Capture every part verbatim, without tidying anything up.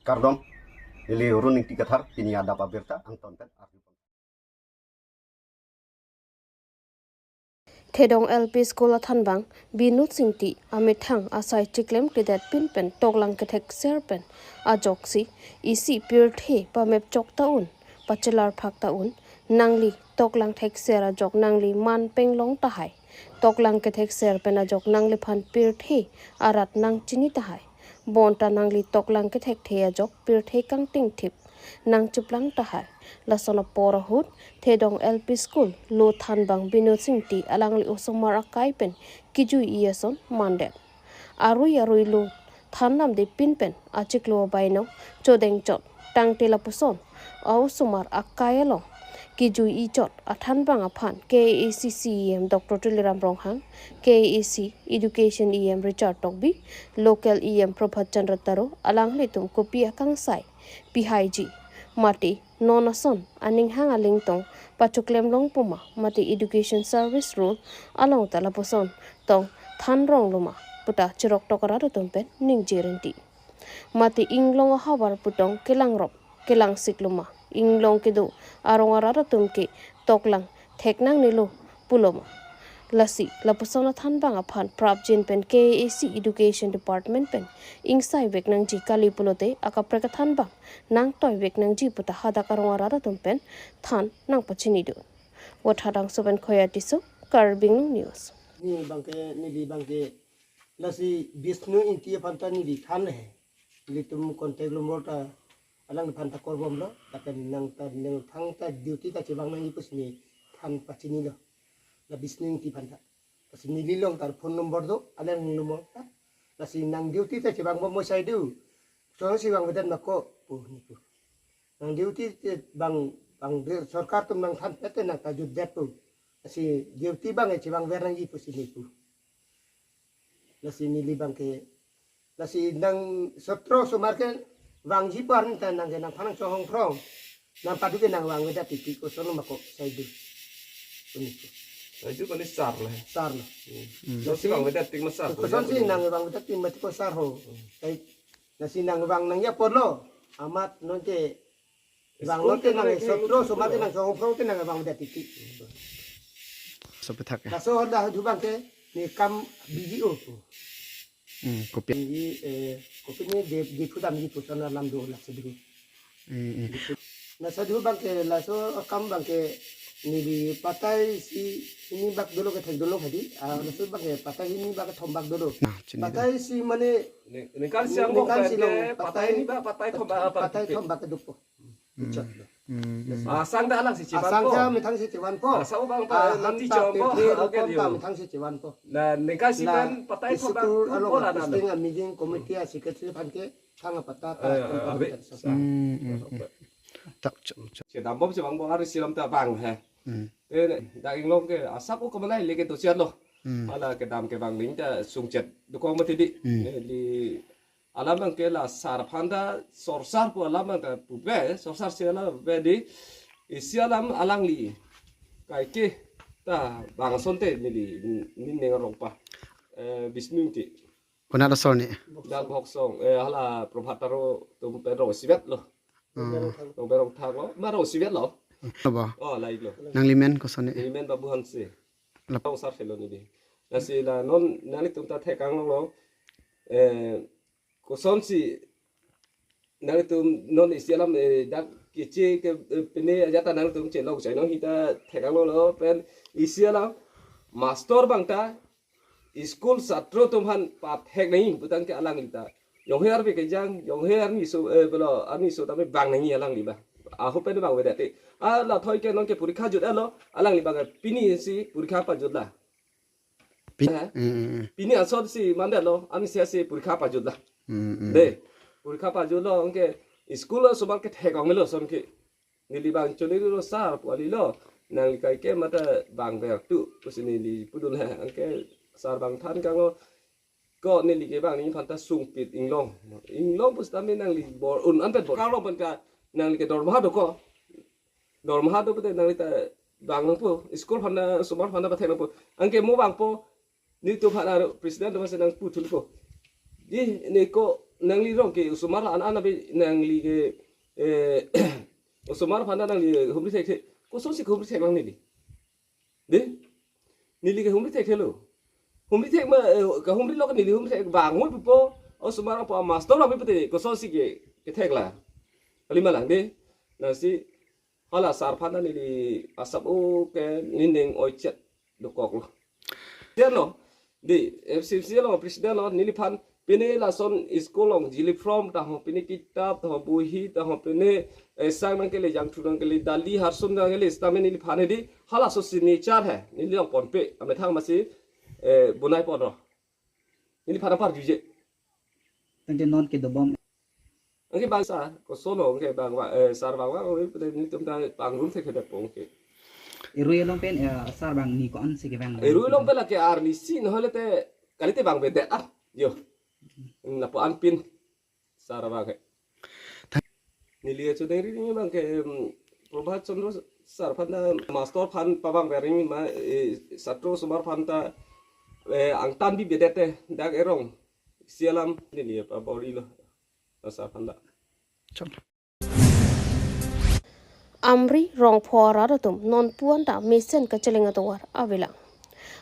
Kardom, neli Run Ingti Kathar, pini adap abirta angton pen arju. Thedong L P School athanbang Binod Ingti amethang asai chiklemkledet pinpen toklang kethekser pen ajoksi isi pirthe pamepchok ta un, pachelar phak ta un, nangli toklang thekser ajok nangli man penglong tahai. Toklang kethekser pen ajok nangliphan pirthe arat nangchini tahai. Bonta nangli toklang kethekthe ajok pirthe kangtingthip nangchiplang tahai. Lason apor ahut Thedong L P School lo thanbang Binod Ingti alangli osomar akai pen kejui-i ason mandet. Arui arui lo than namde pinpen achiklo abainong chodengchot tangte lapuson a-osomar akai along kejui-i chot athanbang aphan K A A C C E M Doctor Tuliram Ronghang, K A A C Education E M Richard Tokbi, Local E M Prabhat Chandra Taro alanglitum kopi akangsai pihaiji. Mate non ason aning hang alingtong pachoklem longpo ma, mate Education Service Rule along ta lapuson tong than ronglo ma puta chirok tok arat atum pen ningje rinti. Mate inglong ahavar putong kelangrop kelangsik lo ma, inglong kedo arong arat atum ke toklang thek nangnelo pulo ma. Lasi lapuson athanbang aphan prapjin pen K A A C Education Department pen ingsai vek nangji kali pulote akaprek athanbang nangtoi vek nangji puta hadak arong arat atum pen than nangpachini do. Vot Hadangso pen Khoya Tisso, Karbi Anglong News. Ni bangke, neli bangke, lasi Bisnu Ingti aphan ta neli than le he. Nelitum contact number ta alangliphan ta korbomlo, ta pen nang ta nangthang ta duty ta chevang nangji pusi ne than pachinilo. La Bisnu Ingti aphan ta. Lasi neli long ta phone number do, alang number ta. Lasi nang duty ta chevang bom mo sai do. Chong si vangvedet ma ko, pu ne pu. Nang duty te bang, bang de sorkar atum nangthan pete nang ta jutdet pu. Lasi duty bang e chevangver nangji pusi ne pu. Lasi neli bangke, lasi nang sotro osomar kevangji pu arni ta nangke nangphan nangchohong phrong. Nang padu ke nangvangvedet titi, koson ma ko sai do. Pu ne pu. Sai do kali sar le. Sar le. Hmm. Hmm. Koson si vangvedet tik ma sar. Koson si nangvangvedet tik ma tik ko sar ho. Hmm. Kai, lasi nangvang nangji apotlo. Amat nonke vanglo te nang sotro osomar ke nangchohong phrong te nangvangvedet titi. Laso apethak ya. Laso hala dubang ke ne kam B D O pu. Hmm, kopi. Ini, eh, kopi ne de, de pudam di pusana lam do la sedih. Hmm, hmm. Laso dubang ke, laso akam bangke neli patai isi hini bak dolo kethek dolo hadi. Ah, laso bangke patai hini bak kethom bak dolo. Nah, chini patai isi mane ne-, ningkan si ne-, angbong ningkan si pen long ke patai, patai hini bak, patai thom bak, patai thom bak keduk po. Hmm. Ichot. Hmm, hmm. Asang ta alang si chevanpo. Asang ta methang si chevanpo. Asang bang pa, ah, nanti hanta chompo. Pirthe oke, rukom ta methang si chevanpo. Nah, ningkan si pen patai thom bak isi tur along pola na lo. Posting a meeting committee a secretary aphan ke thang apatta ta. Eh, eh, abe. Hmm, hmm, hmm. Tak, chok, chok. Chedam bom chevang bom ari silam ta bang he. Hmm. Te dak inglong ke asap u kamalai leke to siat lo. Hmm. Hala kedam kevang ning ta sungchet dokok mati di. Hmm. Eh, di alam bangke la sar aphan ta, sorsar pu alam bangke pupe, sorsar si alam pupe di, isi alam alangli kaike ta bang asonte neli, neli ning arong pa. Eh, Bisnu Ingti. Konat asor ne? Dak Bhoksong, eh, hala Prabhat Taro atum pen rong isivet lo. Hmm. Rong pen rong thak lo, ma rong isivet lo. Aba. Oh, laik lo. Nangli men koson ne? Neli men Babu Hanse. Lap- Rong sar phelo neli. Lasi la non nanglitum ta thekang lo. Eh, koson si nanglitum non isi alam, eh, dak keche ke, eh, pine ajat ta nanglitum chelong chai non hita thekang lo pen isi alam master bang ta school satro atum aphan pathek nangji putang ke alangli ta. Jongher pe kejang, jongher ni so, eh, belo, ani so tame bang nangji alangli ba. Aho pen bangvedet te. Ah, la thoi ke non ke porikha jut elo, alangli bang pini si porikha pajut la. Pin-, ha? Hmm, hmm, hmm. Pini ason si mandet lo, ani sia si porikha pajut la. Hmm, hmm. De, porikha pajut lo, anke school lo osomar kethek ong lo ason ke. Neli bang choniri lo sar pu kali lo. Nangli kaike mata bang ber tu, pusi neli pudun he. Anke sar bang than kang lo. Ko neli ke bang neli aphan ta sungpit inglong. Inglong pusitame nangli bor un anpet bor. Kang lo pen ka nangli ke dormaha do ko. Dormaha do pute nangli ta bang nangpo. School aphan ta, osomar aphan ta pathek nangpo. Anke mo bangpo. Netum aphan aro president atum aphan si nangpu thunpo. Di ne ko Nangli rong ke osomar an an abe nangli ke, eh, osomar aphan ta nangli humri thekthe. Kosonsi humri thek lang neli? Dei, neli ke humri thekthelo. Humri thek ma, eh, kahumri lo ke neli humri thek bang hoi pupo. Osomar apo master lo pupo te kosonsi ke, kethek la. Kali ma lang dei. Lasi hala sar aphan ta neli asap o ke nening oichet dokoklo. Dia no, dei, F C C lo, president lo, neliphan pine lason school along jili form ta ho, pine kitap ta ho, bohi ta ho, pine, eh, sang nangkele, jangthu nangkele, dali harsun nangkele, sitame neliphan dei, halaso signature he, neli nangponpe, amethang masi, eh, bonai ponlo. Neliphan apar juje. Tangte non kedobom. Anke bang sar, koson lo, anke bang wa, eh, sar bang wa, oh, nelitum ta pangrum thekthepo anke. Erui along pen, eh, sar bang ni ko-ansi kevang? Erui along pen lake arnisi, nahole te, kalite bang bede ah, yo. Lapu anpin, sar bang ke. Neli chudeng ri ni bang ke, em, Prabhat Chandra sar aphan ta master aphan pabang beri ma, eh, satro osomar aphan ta, eh, angtan bi bede te, dak erong. Sialam neli apa bor-ilo. Sar aphan ta. Amri Rongpho arat atum nonpu anta mesen kacheleng atovar avelang.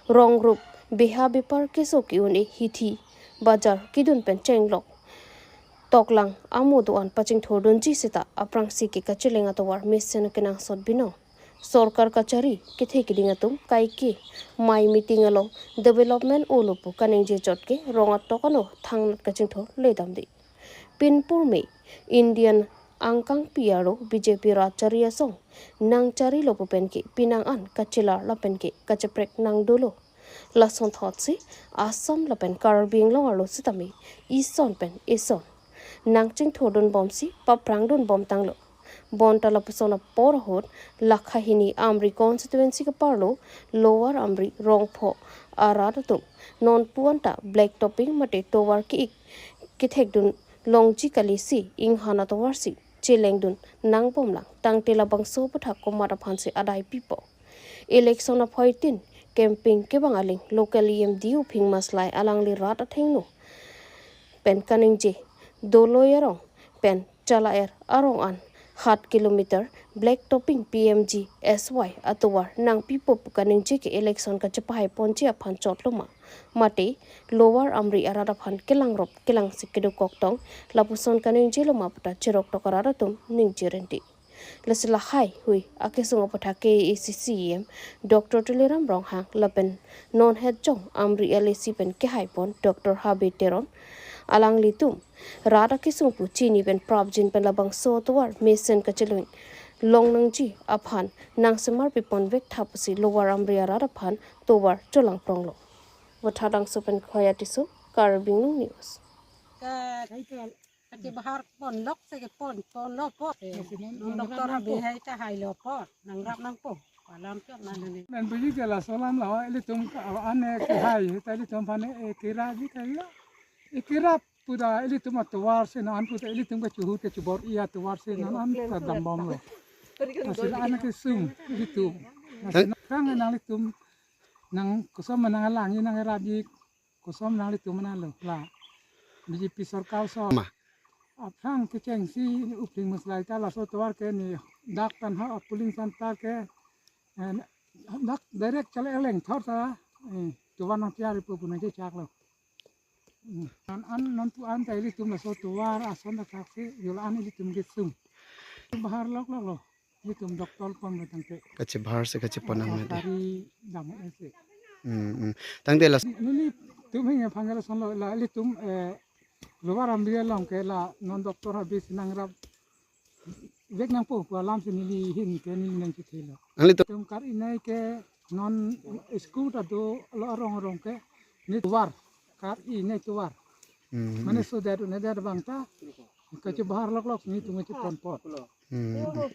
Rongrup beha bepar keso ke-un-e hithi bajar kedun pen chenglok toklang amo do-an pachingthurdunji seta aphrangsi ke kacheleng atovar mesen kenangsot binong. Sorkar kachari kethe keding atum kaike mai meeting along development olo pu kaningje chot ke rong atok ano thangnat kachingthur ledamde. Pinpur me Indian angkangpi arlo B J P rat chari asong nangcharilo pu pen ke pinang an kachelar lapen ke kacheprek nangdolo. Lason thotsi Assam lapen Karbi Anglong arlo sitame ison pen ison nangchingthurdunbomsi paphrangdunbom tanglo. Bonta lapuson apor ahut lakha hini Amri constituency kaparlo Lower Amri Rongpho arat atum nonpu anta black topping mate tovar ke-ik kethekdun longji kalisi inghan atovarsi chelengdun nangbomlang, tangte labangso aputhak komat aphansi adai pipo. Election aphoitin campaign kevang aling local E M D U Phingma Salai alangli rat athengno pen kaningje, Doloi arong pen Chalaer arong an hat kilometer black topping P M G S Y atovar nangpipo pu kaningje ke election kachepahai ponji aphan chotlo ma, mate Lower Amri arat aphan kelangrop kelangsik kedo koktong lapuson kaningje lo ma pu ta cheroktok arat atum ningje renti. Lasi lahai hui akesung aputhak K A A C C E M Doctor Tuliram Ronghang lapen non het jong Amri L A C pen kehaipon Doctor Habe Teron alanglitum rat akesung pu chini pen prapjin pen labangso atovar mesen kacheleng longnangji aphan nangsemar pipon vek tha pusi Lower Amri arat aphan tovar cholangpronglo. Votha Dangso pen Khoya Tisso, Karbi Anglong News. Ka, kachebahar ponlok si kepon, ponlo po. Doctor Habe hai kahailo po. Nangrap nangpo. Alam chot nang ni. Men buji ke laso alam lo, ilitum ka, ane kehai, ta ilitum aphan e kira ji kailo. E kira pu ta ilitum atovar si non pu ta ilitum kachehut kachebor-i atovar si non an ta dambomlo. Lasi la-an akesung ilitum. Lasi nang nanglitum nang kosom nang alang nang rabi kosom nanglitum nang lo la B J P sorkar so. Ma. Aphrang kechengsi U Phingma Salai ta laso tovar ke ne dak tan ha polling center ke, eh, dak direct Chalaer along thor ta, eh, tovar nangpiari pu pu nangchechaklo. Hmm. An an nonpu anta ilitum laso tovar ason ta thaksi, yo la-an ilitum kesung. Bahar loklok lo. Ilitum doctor pon lo tangte. Kachebahar si kachepon nang mate. Kari dam ese. Hmm, hmm. Tangte la. Nelitum hing aphan ke lason lo la ilitum, eh, Lower Amri along ke la non Doctor Habe si nangrap vek nangpo pu alam si neli hin ke neli nangchethelo. Nanglitum. Tum kar-inei ke non school ta dolo arong arong ke ne tovar, kar-inei tovar. Hmm, hmm. Mane so that ne that bang ta kachebahar loklok netum kacheponpon. Hmm, hmm.